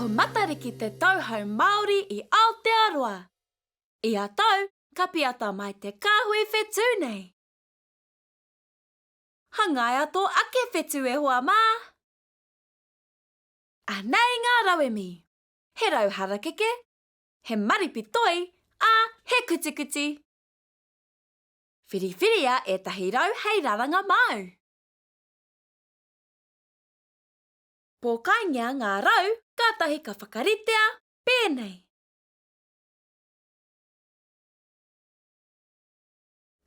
Ko Matariki te tau hou Māori i Aotearoa. Ia tau, ka piata mai te kāhui whetū nei. Hangaia tō ake whetū e hoa mā! Anei ngā rauemi. He rau harakeke, he maripi toi, ā, he kutikuti. Whiriwhiria ētahi rau hei raranga māu. Pōkaingia ngā rau kātahi ka whakaritea pēnei.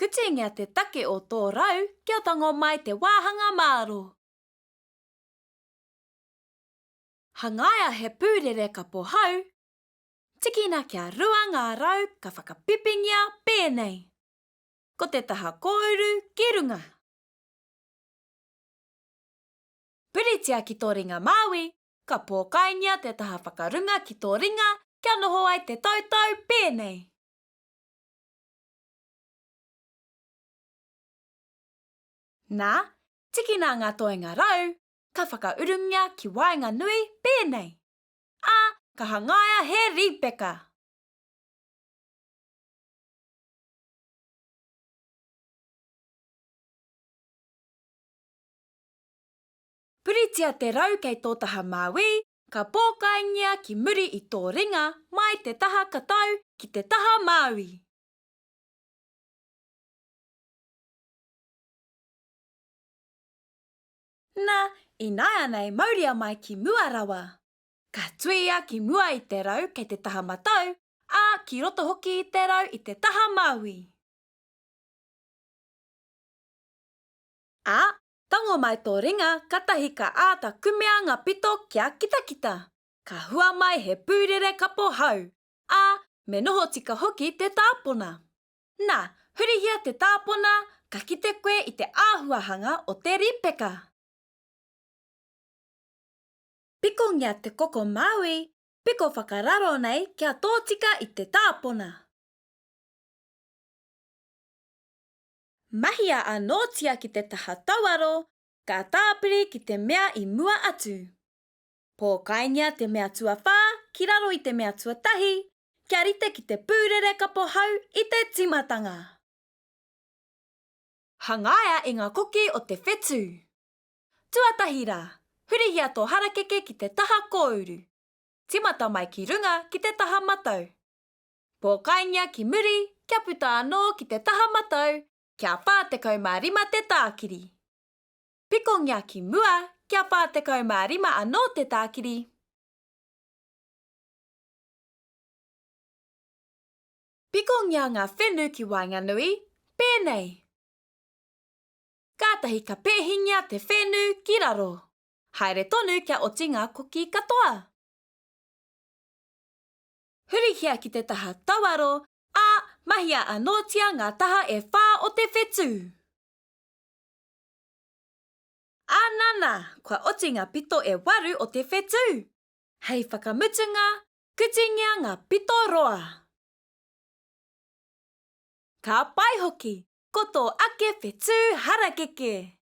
Kutingia te take o tō rau kia tango mai te wāhanga mārō. Hangaia he pūrere kapo hau, tikina kia rua ngā rau ka whakapipingia pēnei. Ko te taha kōuru ki runga. Puritia ki tō ringa māui, ka pōkaingia te taha whakarunga ki tō ringa kia noho ai te tautau pēnei. Nā, tikina ngā toenga rau, ka whakaurungia ki waenganui pēnei. Ā, ka hangaia he rīpeka. Puritia te rau kei tō taha māui, ka pōkaingia ki muri i tō ringa mai te taha katau ki te taha māui. Nā, ināianei mauria mai ki mua rawa. Ka tuia ki mua i te rau kei te taha matau, ā, ki roto hoki i te rau i te taha māui. Ā, Tango mai tō ringa katahi ka āta kumea ngā pito kia kitakita. Ka hua mai he pūrere kapo hau, ā, me noho tika hoki te tāpona. Nā, hurihia te tāpona, ka kite koe i te āhuahanga o te rīpeka. Pikongia te koko māui, piko whakararo nei kia tōtika i te tāpona. Mahia anōtia ki te taha tauaro, ka tāpiri ki te mea i mua atu. Pōkaingia te mea tuawhā ki raro i te mea tuatahi, kia rite ki te pūrere kapo hau i te tīmatanga. Hangaia i ngā koki o te whetū. Tuatahi rā, hurihia tō harakeke ki te taha kōuru. Tīmata mai ki runga ki te taha matau. Pōkaingia ki muri kia puta anō ki te taha matau kia 45 te tākiri. Pikongia ki mua kia 45 anō te tākiri. Pikongia ngā whenu ki waenganui, pēnei. Kātahi ka pēhingia te whenu ki raro. Haere tonu kia oti ngā koki katoa. Hurihia ki te taha tauaro, ā, mahia anōtia ngā taha e whā o te whetū. Ā nana, kua oti ngā pito e waru o te whetū. Hei whakamutunga, kutingia ngā pito roa. Ka pai hoki, ko tō ake whetū harakeke!